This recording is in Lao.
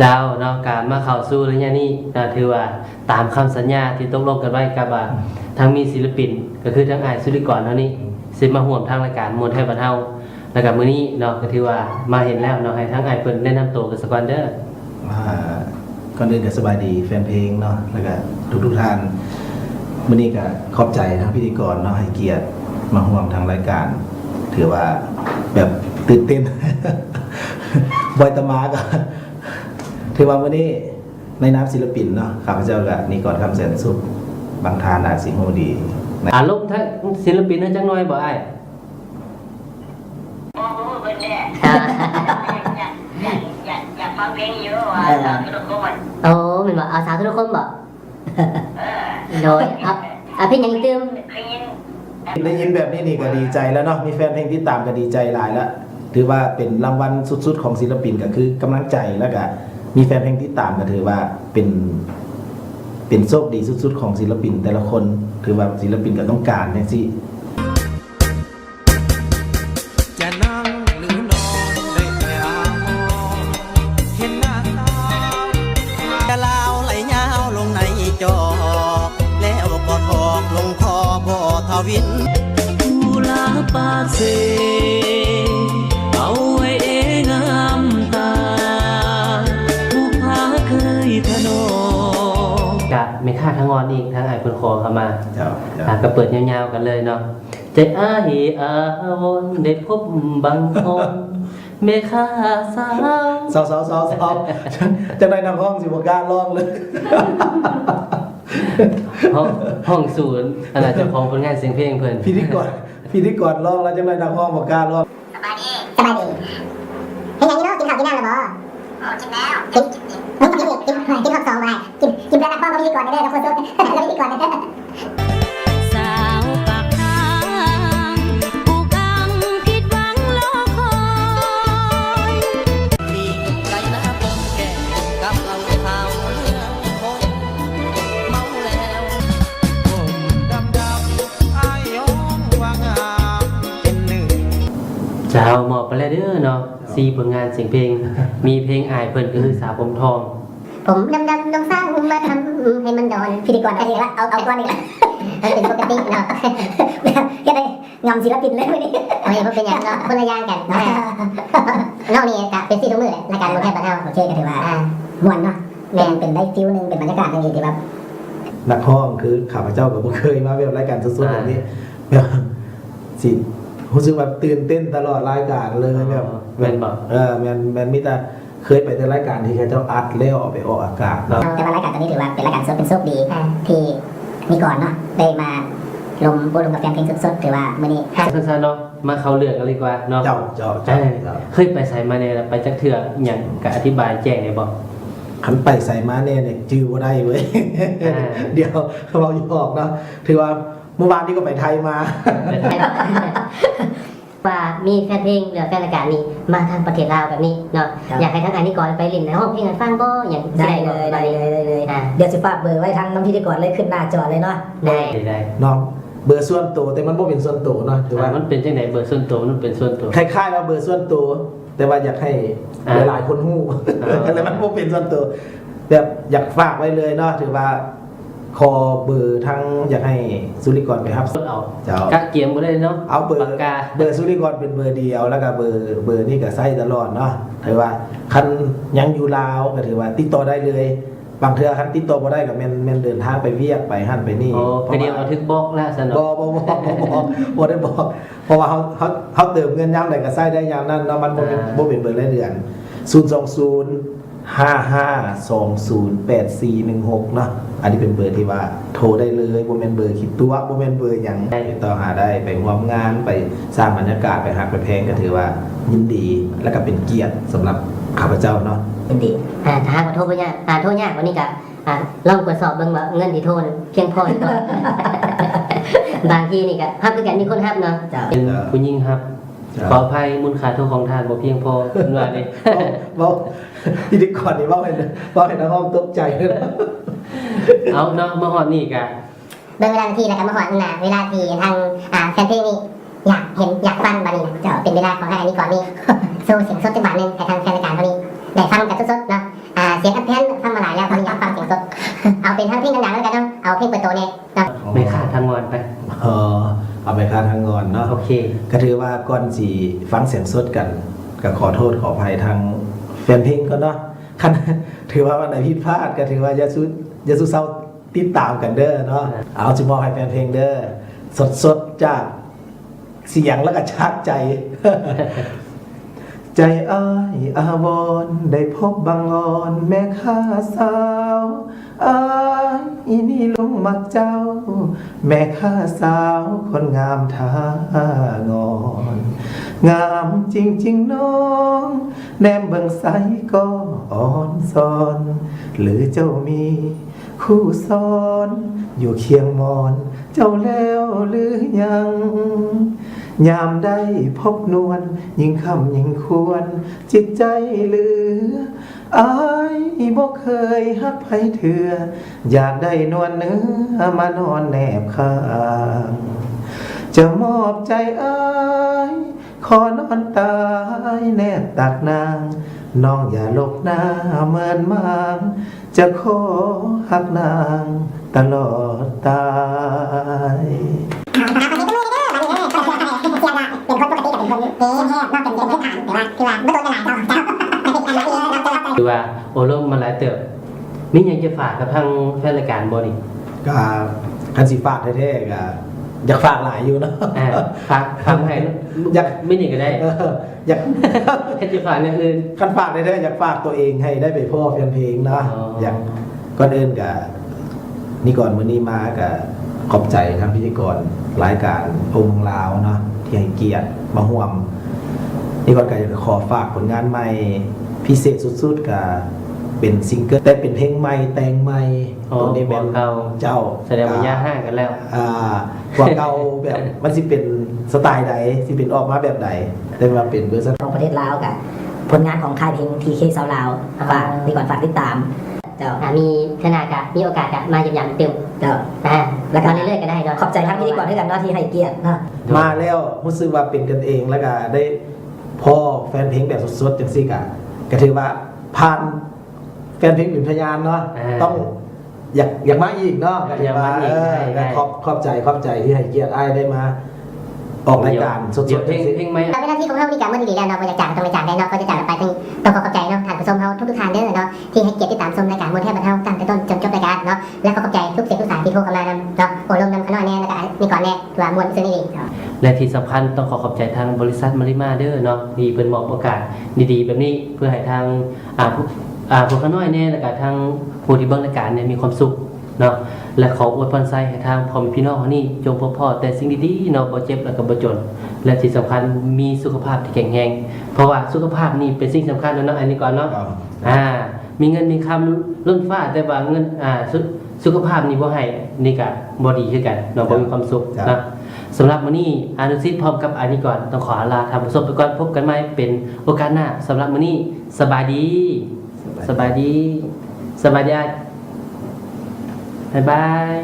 ເຈົ້າເນາະ ກະມາເຂົ້າສູ່ໄລຍະນີ້ເນາະ ຖືວ່າຕາມຄຳສັນຍາທີ່ຕົກລົງກັນໄວ້ກັບ ອາ ທາງມີສິລະປິນ ກໍຄືທາງອ້າຍສຸລິກອນເຮົານີ້ ຊິມາຮ່ວມທາງລາຍການມ່ວນແທ້ບ້ານເຮົາ ແລ້ວກໍມື້ນີ້ເນາະ ກໍຖືວ່າມາເຫັນແລ້ວເນາະ ໃຫ້ທາງອ້າຍເພິ່ນແນະນຳໂຕກັນສາກ່ອນເດີ. ອ່າ ກ່ອນອື່ນກໍສະບາຍດີແຟນເພງເນາະ ແລ້ວກໍທຸກໆທ່ານ. ມື້ນີ້ກໍຂອບໃຈທາງພິທີກອນເນາະ ໃຫ້ກຽດມາຮ່ວມທາງລາຍການ ຖືວ່າແບບຕື່ນເຕັ້ນ ບໍ່ໄດ້ຕາມາກໍ ຖືວ່າມື້ນີ້ໃນນາມສິລະປິນເນາະ ຂ້າພະເຈົ້າກໍນິກອນ ຄຳແສນສຸກ ບາງທ່ານອາດຊິຮູ້ດີ. ອາລົມທາງສິລະປິນເຮົາຈັກໜ່ອຍບໍ່ອ້າຍ? ບໍ່ຮູ້ເບິດແຫຼະ ຢາກ ຢາກ ຢາກ ຢາກຟັງເພງຢູ່ວ່າ ເອີ ສາວທຸລະຄົມ. ໂອ້ ແມ່ນບໍ່? ເອົາສາວທຸລະຄົມບໍ່? ເອີ ໂດຍ ເອົາ ເອົາເພງຫຍັງອີກຕື່ມ? ໄດ້ຍິນ ໄດ້ຍິນແບບນີ້ນີ້ກໍດີໃຈແລ້ວເນາະ ມີແຟນເພງຕິດຕາມກໍດີໃຈຫຼາຍລະ. ຖືວ່າເປັນລາງວັນສຸດໆຂອງສິລະປິນ ກໍຄືກຳລັງໃຈ ແລ້ວກະມີແຟນເພງຕິດຕາມ ກໍຖືວ່າເປັນ ເປັນໂຊກດີສຸດໆຂອງສິລະປິນແຕ່ລະຄົນ. ຖືວ່າສິລະປິນກໍຕ້ອງການຈັ່ງຊີ້. ຈະນັ່ງຫຼືນອນໄດ້ແຕ່ອ້າງມອງ ເຫັນໜ້າສາວ ຈະລາວໄຫຼຍາວລົງໃນຈອກ ແລ້ວກໍຖອກລົງຄໍບໍ່ທະວິນ. ຜູ້ລາປາກເຊ ເອົາໄວ້ເອງາມຕາ ຜູ້ພາເຄີຍທະນອມ. ກະແມ່ຄ້າທາງອ່ອນອີກ ທາງອ້າຍເພິ່ນຂໍເຂົ້າມາ ເຈົ້າ ເຈົ້າ ກະເປີດຍາວໆກັນເລີຍເນາະ. ໃຈອ້າຍອາວົນ ໄດ້ພົບບາງຄົນ ແມ່ຄ້າສາວ ເຊົາໆໆໆ ຈັກໜ້ອຍນັກຮ້ອງຊິບໍ່ກ້າຮ້ອງເລີຍ. ຮ້ອງ ຮ້ອງສູນ ອັນນ່າ ເຈົ້າຂອງຜົນງານສຽງເພງເພິ່ນ ພິທີກອນ ພິທີກອນຮ້ອງແລ້ວ ຈັກໜ້ອຍນັກຮ້ອງບໍ່ກ້າຮ້ອງ. ສະບາຍດີ ສະບາຍດີ. ເຮັດຫຍັງຢູ່ເນາະ? ກິນເຂົ້າກິນນ້ຳແລ້ວບໍ່? ໂອ້ ກິນແລ້ວ. ກິນ ກິນ ກິນຮອບສອງບໍ່ໄດ້. ກິນ ກິນເພື່ອນັກຮ້ອງກັບພິທີກອນເດີ ກັບຄົນໂສດ ກັບພິທີກອນເດີ. ສາວປາກທາງ ຜູ້ກຳຜິດຫວັງລໍຄອຍ ມີໃຈໜ້າປົມແກງ ກັບເຫຼົ້າຂາວເມືອງຄົງ ເມົາແລ້ວ ຜົມດຳໆ ອ້າຍຍ້ອງວ່າງາມເປັນໜຶ່ງ. ເຈົ້າ ມອບໄປແລ້ວເດີເນາະ ສີ່ຜົນງານສຽງເພງ ມີເພງອ້າຍເພິ່ນກໍຄືສາວຜົມທອງ. ຜົມດຳໆ ນ້ອງສາວມາທຳໃຫ້ມັນດອນ. ພິທີກອນກໍຊິວ່າເອົາ ເອົາກ່ອນນີ້ລະ ມັນເປັນປົກກະຕິເນາະ ແບບເຮັດໃຫ້ງຳສິລະປິນເລີຍມື້ນີ້. ເອີຍ ບໍ່ເປັນຫຍັງເນາະ ຄົນລະຢ່າງກັນເນາະ. ນ້ອງນີ້ກະເປັນຊີ້ທຸກມື້ແຫຼະ ລາຍການມ່ວນແທ້ບ້ານເຮົາ. ໂອເຄ ກໍຖືວ່າ ອ່າ ມ່ວນເນາະ. ແມ່ນ ເປັນໄດ້ຟີວໜຶ່ງ ເປັນບັນຍາກາດໜຶ່ງທີ່ແບບ ນັກຮ້ອງຄືຂ້າພະເຈົ້າກໍບໍ່ເຄີຍມາແບບລາຍການສົດໆແບບນີ້ ອ່າ ແບບຊິຮູ້ສຶກວ່າຕື່ນເຕັ້ນຕະຫຼອດລາຍການເລີຍ. ອໍ ແບບ ແມ່ນບໍ່? ເອີ ແມ່ນ ແມ່ນ ມີແຕ່ ເຄີຍໄປແຕ່ລາຍການທີ່ເຂົາເຈົ້າອັດແລ້ວເອົາໄປອອກອາກາດເນາະ ເນາະ ແຕ່ວ່າລາຍການຕົວນີ້ຖືວ່າເປັນລາຍການສົດ ເປັນໂຊກດີ ອ່າ ທີ່ມີກ່ອນເນາະ ໄດ້ມາລົມບົດລົມກັບແຟນເພງສົດໆ. ຖືວ່າມື້ນີ້ ຊັ້ນໆເນາະ ມາເຂົ້າເລື່ອງກັນເລີຍດີກວ່າເນາະ. ເຈົ້າ ເຈົ້າ ເຈົ້າ ເອີ ເຈົ້າ ເຄີຍໄປໃສມາແດ່ ໄປຈັກເທື່ອ ອີ່ຫຍັງ ກະອະທິບາຍແຈ້ງແດ່ບໍ່? ຄັນໄປໃສມາແດ່ນີ້ຈື່ບໍ່ໄດ້ເວີຍ. ອ່າ ດຽວເວົ້າຢອກເນາະ ຖືວ່າ ມື້ວານນີ້ກໍໄປໄທມາ ໄປໄທ ວ່າມີແຟນເພງ ຫຼື ແຟນລາຍການນີ້ມາທາງປະເທດລາວແບບນີ້ເນາະ ເຈົ້າ ຢາກໃຫ້ທາງອ້າຍນິກອນໄປຫຼິ້ນ ໄປຮ້ອງເພງໃຫ້ຟັງບໍ່ ຫຍັງ ໄດ້ເລີຍ ໄດ້ເລີຍ ໄດ້ເລີຍ. ອ່າ ດຽວຊິຝາກເບີໄວ້ທາງນຳພິທີກອນເລີຍ ຂຶ້ນໜ້າຈໍເລີຍເນາະ. ໄດ້ ໄດ້ ໄດ້ເນາະ ເບີສ່ວນໂຕ ແຕ່ມັນບໍ່ເປັນສ່ວນໂຕເນາະ ຖືວ່າ ອ່າ ມັນເປັນຈັ່ງໃດ ເບີສ່ວນໂຕ ມັນເປັນສ່ວນໂຕ ຄ້າຍໆວ່າເບີສ່ວນໂຕ ແຕ່ວ່າຢາກໃຫ້ ອ່າ ຫຼາຍໆຄົນຮູ້ ອ່າ ແຕ່ມັນບໍ່ເປັນສ່ວນໂຕ ແບບຢາກຝາກໄວ້ເລີຍເນາະ ຖືວ່າ ຂໍເບີທາງ ຢາກໃຫ້ສຸລິກອນໄປຮັບເອົາ. ເຈົ້າ ກະກຽມບໍ່ໄດ້ເນາະ ເອົາເບີ ປາກກາ ເບີສຸລິກອນເປັນເບີດຽວ ແລ້ວກະເບີ ເບີນີ້ກະໃຊ້ຕະຫຼອດເນາະ. ຖືວ່າຄັນຍັງຢູ່ລາວກະຖືວ່າຕິດຕໍ່ໄດ້ເລີຍ ບາງເທື່ອຄັນຕິດຕໍ່ບໍ່ໄດ້ກະແມ່ນ ແມ່ນເດີນທາງໄປວຽກ ໄປຫັ້ນໄປນີ້. ອໍ ກະດຽວກະຖືກບລັອກແລ້ວຊັ້ນເນາະ. ບໍ່ ບໍ່ ບໍ່ ບໍ່ ບໍ່ໄດ້ບລັອກ ເພາະວ່າເຮົາ ເຮົາ ເຮົາເຕີມເງິນຍາມໃດກະໃຊ້ໄດ້ຍາມນັ້ນເນາະ ມັນບໍ່ເປັນ ອ່າ ບໍ່ເປັນເບີລາຍເດືອນ. ສູນສອງສູນ ຫ້າຫ້າສອງສູນແປດສີ່ໜຶ່ງຫົກເນາະ ອັນນີ້ເປັນເບີທີ່ວ່າໂທໄດ້ເລີຍ ບໍ່ແມ່ນເບີຂີ້ຕົວະ ບໍ່ແມ່ນເບີຫຍັງ ໄດ້ ຕິດຕໍ່ຫາໄດ້ ໄປຮ່ວມງານ ໄປສ້າງບັນຍາກາດ ໄປຮັກໄປແພງ ກໍຖືວ່າຍິນດີ ແລະກໍເປັນກຽດສຳລັບຂ້າພະເຈົ້າເນາະ. ຍິນດີ. ອ່າ ຖ້າຫາກວ່າໂທບໍ່ຍາກ ອ່າ ໂທຍາກກວ່ານີ້ກໍ ອ່າ ລອງກວດສອບເບິ່ງວ່າເງິນທີ່ໂທນັ້ນພຽງພໍຫຼືບໍ່ ບາງທີນີ້ກໍຮັບຄືກັນ ມີຄົນຮັບເນາະ. ເຈົ້າ. ເປັນຜູ້ຍິງຮັບ. ຂໍອະໄພ ມູນຄ່າໂທຂອງທ່ານບໍ່ພຽງພໍ ເພິ່ນວ່າເດ້. ເວົ້າ ເວົ້າ ພິທີກອນນີ້ເວົ້າໃຫ້ ເວົ້າໃຫ້ນັກຮ້ອງຕົກໃຈ. ເອົາເນາະ ມາຮອດນີ້ກະ ເບິ່ງເວລານາທີ ແລ້ວກະມາຮອດໜ້າເວລາທີ່ທາງ ອ່າ ແຟນເພງນີ້ຢາກເຫັນຢາກຟັງ. ບາດນີ້ນະ ເຈົ້າ ເປັນເວລາຂອງທາງອ້າຍນິກອນນີ້ ໂຊສຽງສົດຈັກບາດໜຶ່ງໃຫ້ທາງແຟນລາຍການເຮົານີ້ໄດ້ຟັງກັນສົດໆເນາະ. ອ່າ ໂອເຄ ກໍຖືວ່າກ່ອນຊິຟັງສຽງສົດກັນ ກໍຂໍໂທດຂໍອະໄພທາງແຟນເພງກ່ອນເນາະ. ຄັນຖືວ່າອັນໃດຜິດພາດ ກໍຖືວ່າຢ່າສູ່ ຢ່າສູ່ເຊົາຕິດຕາມກັນເດີເນາະ. ເອົາ ຊິມອບໃຫ້ແຟນເພງເດີ ສົດໆຈາກສຽງ ແລ້ວກໍຈາກໃຈ. ໃຈອ້າຍອາວອນ ໄດ້ພົບບັງອອນແມ່ຄ້າສາວ ອ້າຍນີ້ຫຼົງມັກເຈົ້າ ແມ່ຄ້າສາວຄົນງາມທ່າງອນ ງາມຈິງໆນ້ອງ ແນມເບິ່ງໃສກໍອ່ອນຊອນ ຫຼືເຈົ້າມີ ຄູສອນຢູ່ຄຽງໝອນເຈົ້າແລ້ວຫຼືຍັງ? ຍາມໄດ້ພົບນວນ ຍິ່ງຄ່ຳຍິ່ງຄວນຈິດໃຈເຫຼືອ ອ້າຍບໍ່ເຄີຍຮັກໃຜເທື່ອ ຢາກໄດ້ນວນເນື້ອມານອນແນບຂ້າງ ຈະມອບໃຈອ້າຍ ຂໍນອນຕາຍແນບຕັກນາງ ນ້ອງຢ່າຫຼົບໜ້າເມີນມາງ ຈະຂໍຮັກນາງຕະຫຼອດຕາຍ. ຖືວ່າໂອ້ລົມມາຫຼາຍເຕີບ. ມີຫຍັງຈະຝາກກັບທາງແຟນລາຍການບໍ່ນີ້? ກໍຄັນຊິຝາກແທ້ໆ ກໍຢາກຝາກຫຼາຍຢູ່ເນາະ. ອ່າ ຝາກ ຝາກໃຫ້ ຢາກ ມື້ນີ້ກໍໄດ້ ເອີ ຢາກ ຄັນຊິຝາກແນວອື່ນ ຄັນຝາກແທ້ໆ ຢາກຝາກຕົວເອງໃຫ້ໄດ້ໄປພໍ້ແຟນເພງເນາະ. ອໍ ຢາກ ກ່ອນອື່ນກໍ ນີ້ກ່ອນ ມື້ນີ້ມາກໍຂອບໃຈທາງພິທີກອນລາຍການໂອ້ລົມເມືອງລາວເນາະ ທີ່ໃຫ້ກຽດມາຮ່ວມ. ນີ້ກ່ອນກໍຢາກຂໍຝາກຜົນງານໃໝ່ ພິເສດສຸດໆ ກໍເປັນຊິງເກີນ ແຕ່ເປັນເພງໃໝ່ແຕ່ງໃໝ່. ອໍ ຕົວນີ້ແມ່ນ ເກົ່າ ເຈົ້າ ສະແດງວ່າຢ່າຮ້າງກັນແລ້ວ. ອ່າ ກວ່າເກົ່າ ແບບມັນຊິເປັນສະໄຕໃດ ຊິເປັນອອກມາແບບໃດ ແຕ່ວ່າເປັນເວີຊັນຂອງປະເທດລາວ ກະຜົນງານຂອງຄ້າຍເພງ ທີເຄ ຊາວລາວ. ຝາກ ນີ້ກ່ອນ ຝາກຕິດຕາມ. ເຈົ້າ ອ່າ ມີເທື່ອໜ້າກະມີໂອກາດກະມາຢ້ຽມຢາມຕື່ມ. ເຈົ້າ ອ່າ ແລ້ວກໍມາເລື້ອຍໆກໍໄດ້ເນາະ. ຂອບໃຈທາງພິທີກອນຄືກັນເນາະ ທີ່ໃຫ້ກຽດເນາະ. ມາແລ້ວຮູ້ສຶກວ່າເປັນກັນເອງ ແລ້ວກໍໄດ້ພໍ້ແຟນເພງແບບສົດໆ ຈັ່ງຊີ້ ກະ ກະຖືວ່າຜ່ານ ແຟນເພງເປັນພະຍານເນາະ. ອ່າ ຕ້ອງ ຢາກ ຢາກມາອີກເນາະ. ກໍຖືວ່າ ຢາກມາອີກ ເອີ ໄດ້ ກໍ ໄດ້ ຂອບ ຂອບໃຈ ຂອບໃຈທີ່ໃຫ້ກຽດອ້າຍໄດ້ມາອອກລາຍການສົດໆ ຈັ່ງຊີ້. ເພງໃໝ່ ເວລາທີ່ຂອງເຮົານີ້ກະໝົດອີ່ຫຼີແລ້ວເນາະ ບໍ່ຢາກຈາກ ຕ້ອງໄດ້ຈາກໄດ້ເນາະ. ກໍຈະຈາກກັນໄປ ຕ້ອງ ຕ້ອງຂໍຂອບໃຈເນາະ ທ່ານຜູ້ຊົມເຮົາທຸກໆທ່ານເດີເນາະ ທີ່ໃຫ້ກຽດຕິດຕາມຊົມລາຍການມ່ວນແທ້ບ້ານເຮົາ ຕັ້ງແຕ່ຕົ້ນຈົນຈົບລາຍການເນາະ. ແລະ ຂໍຂອບໃຈທຸກສຽງທຸກສາຍທີ່ໂທເຂົ້າມານຳເນາະ ໂອ້ລົມນຳຂ້ານ້ອຍແດ່ ແລ້ວກະ ນີ້ກ່ອນແດ່ ຖືວ່າມ່ວນທີ່ສຸດອີ່ຫຼີ. ແລະ ທີ່ສຳຄັນຕ້ອງຂໍຂອບໃຈທາງບໍລິສັດມາລິມາເດີເນາະ ທີ່ເພິ່ນມອບໂອກາດດີໆແບບນີ້ ເພື່ອໃຫ້ທາງ ອ່າ ພວກ ອ່າ ພວກຂ້ານ້ອຍແດ່ ແລ້ວກະທາງຜູ້ທີ່ເບິ່ງລາຍການນີ້ມີຄວາມສຸກເນາະ. ແລະ ຂໍອວຍພອນໄຊໃຫ້ທາງພໍ່ແມ່ພີ່ນ້ອງເຮົານີ້ ຈົ່ງພົບພໍ້ແຕ່ສິ່ງດີໆເນາະ ບໍ່ເຈັບແລ້ວກໍບໍ່ຈົນ ແລະ ທີ່ສຳຄັນມີສຸຂະພາບທີ່ແຂງແຮງ ເພາະວ່າສຸຂະພາບນີ້ເປັນສິ່ງສຳຄັນເນາະ ອັນນີ້ກ່ອນເນາະ. ອ່າ ມີເງິນມີຄຳລົ້ນຟ້າ ແຕ່ວ່າເງິນ ອ່າ ສຸ ສຸຂະພາບນີ້ບໍ່ໃຫ້ ນີ້ກະບໍ່ດີຄືກັນເນາະ ບໍ່ມີຄວາມສຸກເນາະ. ສຳລັບມື້ນີ້ ອານຸສິດພ້ອມກັບອານິກອນ ຕ້ອງຂໍອາລາທ່ານຜູ້ຊົມໄປກ່ອນ. ພົບກັນໃໝ່ເປັນໂອກາດໜ້າ. ສຳລັບມື້ນີ້ ສະບາຍດີ ສະບາຍດີ ສະບາຍດີ ອ້າຍ ບາຍບາຍ.